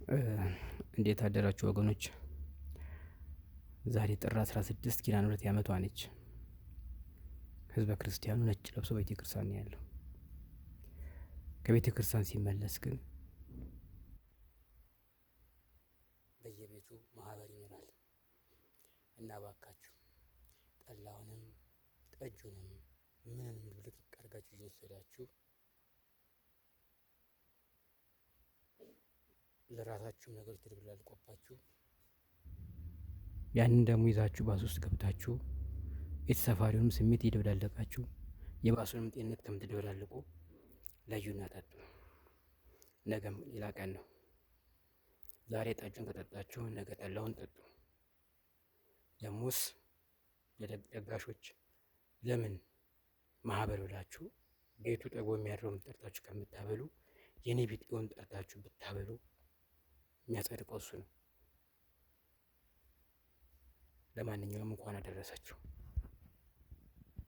እንዴት አደራችሁ ወገኖች? ዛሬ ጥር 16 ኪዳነ ምሕረት ያመቷ ነች። ህዝበ ክርስቲያኑ ነጭ ለብሶ ቤተ ክርስቲያን ነው ያለው። ከቤተ ክርስቲያን ሲመለስ ግን በየቤቱ ማህበር ይኖራል እና እባካችሁ ጠላውንም ጠጁንም ምንንም ድብልቅልቅ አድርጋችሁ እየወሰዳችሁ ለራሳችሁም ነገሮች ተደብላልቆባችሁ ያንን ደግሞ ይዛችሁ ባስ ውስጥ ገብታችሁ የተሳፋሪውንም ስሜት እየደበላለቃችሁ የባሱንም ጤንነት ከምትደበላልቁ ለዩና ጠጡ። ነገም ሌላ ቀን ነው። ዛሬ ጠጁን ከጠጣችሁ ነገ ጠላውን ጠጡ። ደሞስ ለደጋሾች ለምን ማህበር ብላችሁ ቤቱ ጠግቦ የሚያድረውን ጠርታችሁ ከምታበሉ የኔ ቢጤውን ጠርታችሁ ብታበሉ የሚያጸድቀው እሱ ነው። ለማንኛውም እንኳን አደረሳችሁ።